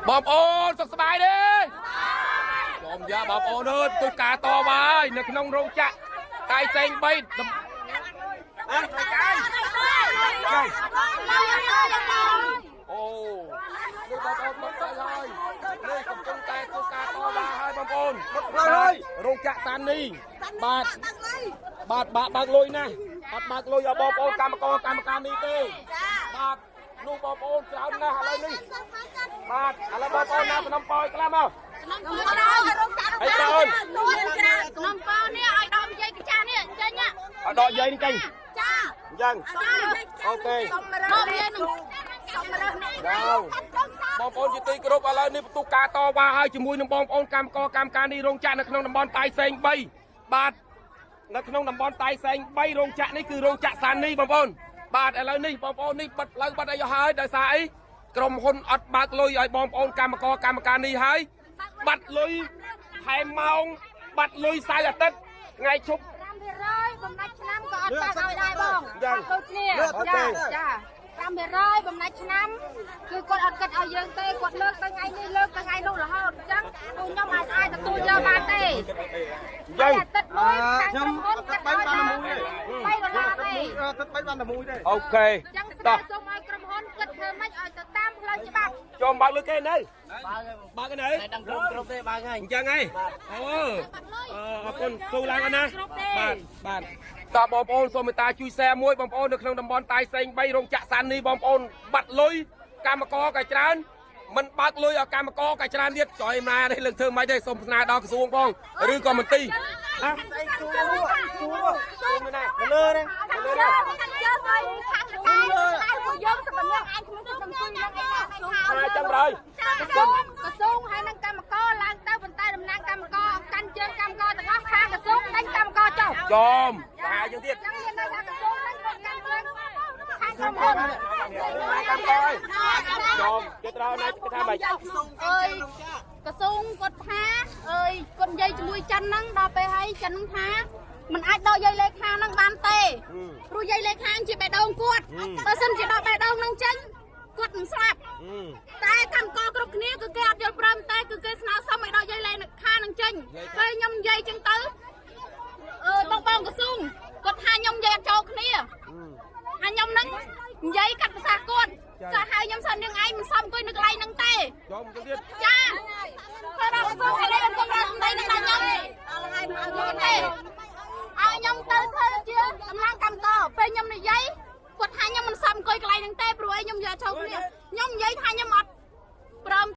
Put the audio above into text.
បងប្អូនសុខសប្បាយទេចូលយ៉ាបងប្អូនអើយទុយការតវ៉ាហើយនៅក្នុងរោងចក្រកាយសេង3តំអូនេះបងប្អូនមកទៅហើយនេះកំពុងតែធ្វើការតវ៉ាហើយបងប្អូន ហើយ រោងចក្រសានីបាទបាទបាក់បើកលុយណាស់អត់បើកលុយឲ្យបងប្អូនកម្មករកម្មការនេះទេបាទនោះបងប្អូនច្រើនណាស់ឥឡូវនេះបាទឥឡូវបងប្អូនណាសំណពរឲ្យខ្លះមក នំប៉នេះឲ្យដកយាយកចានេះចេញ ឲ្យដកយាយនេះចេញ ចា អញ្ចឹងអូខេ ដកយាយនឹង ដល់បងប្អូនជាទីគោរពឥឡូវនេះបន្ទុះការតវ៉ាហើយជាមួយនឹងបងប្អូនកម្មករកម្មការនេះរោងចក្រនៅក្នុងតំបន់តៃសេង3បាទនៅក្នុងតំបន់តៃសេង3រោងចក្រនេះគឺរោងចក្រសានីបងប្អូនបាទឥឡូវនេះបងប្អូននេះបិទផ្លូវបិទអីហើយដោយសារអីក្រុមហ៊ុនអត់បើកលុយឲ្យបងប្អូនកម្មករកម្មការនេះហើយបាត់លុយថែមម៉ោងបាត់លុយសៅរ៍អាទិត្យថ្ងៃឈប់ 5%បំណាច់ឆ្នាំក៏អត់បើកឲ្យដែរបងដូចគ្នាចាចា5%បំណាច់ឆ្នាំគឺគាត់អត់គិតឲ្យយើងទេគាត់លើកទៅថ្ងៃនេះលើកទៅថ្ងៃនោះរហូតអញ្ចឹងពួកខ្ញុំអាចអាចទទួលយកបានទេ អញ្ចឹង អាទិត្យមួយខាងក្រុមហ៊ុនគិតឲ្យតែ3ដុល្លារទេ ទឹកបីបានតែមួយទេ អូខេ អញ្ចឹងស្នើ តោះ សុំឲ្យក្រុមហ៊ុនគិតធ្វើម៉េចឲ្យទៅតាមផ្លូវច្បាប់ ចូលបើកលុយគេនៅបើកនៅ ដឹងគ្រប់គ្រប់ទេបើកហើយ អញ្ចឹងហីអូអរគុណស៊ូឡើងអត់ណាបាទបាទតើបងប្អូនសូមមេត្តាជួយ share មួយបងប្អូននៅក្នុងតំបន់តៃសេង3រោងចក្រសាននេះបងប្អូនបាត់លុយកម្មករក៏ច្រើនមិនបើកលុយឲ្យកម្មករក៏ច្រើនទៀតចុយណានេះលើកធ្វើមិនទេសូមស្នើដល់ក្រសួងផងឬក៏មន្ទីរហ៎ ជួជួ សូមណា លើនេះ ខាងជើងខាងជើងហើយខាងកែកែពួកយើងសម្រាប់ឯងគ្មានសិទ្ធិអង្គុយយ៉ាងអីណា ណាចាំហើយ ក្រសួងក្រសួងហើយនឹងកម្មករឡើងទៅប៉ុន្តែតំណាងកម្មករកាន់ជើងកម្មករទាំងអស់ខាងក្រសួងដេញកម្មករចុះ ចំតែយើងទៀត ចឹងមានន័យថាក្រសួងហ្នឹងគាត់កាន់ជើងខាងក្រុមហ៊ុន កម្មករអើយចំគេត្រូវណាគេថាម៉េច អើយក្រសួងគាត់ថាអើយគាត់និយាយជាមួយចិនហ្នឹងដល់ពេលហើយចិនហ្នឹងថាมันអាចដកយាយលេខាហ្នឹងបានទេ ព្រោះយាយលេខាជាបេះដូងគាត់បើសិនជាដកបេះដូងនឹងចេញគាត់នឹងស្លាប់តែកម្មករគ្រប់គ្នាគឺគេអត់យល់ព្រមតែគឺគេស្នើសុំឲ្យដកយាយលេខានឹងចេញពេលខ្ញុំនិយាយចឹងទៅអឺបងបងក្រសួងគាត់ថាខ្ញុំនិយាយអត់ចូលគ្នាថាខ្ញុំនឹងនិយាយកាត់ភាសាគាត់សោះហើយខ្ញុំសិននឹងឯងមិនសមអង្គុយនៅកន្លែងហ្នឹងទេ ចំទៅទៀត ចាទៅដល់ក្រសួងហើយបានគុំរកសម្ដីនឹងដល់ខ្ញុំទេឲ្យខ្ញុំទៅធ្វើជាតំណាងកម្មករពេលខ្ញុំនិយាយគាត់ថាខ្ញុំមិនសមអង្គុយកន្លែងហ្នឹងទេព្រោះអីខ្ញុំយកចូលគ្នាខ្ញុំនិយាយថាខ្ញុំអត់ព្រម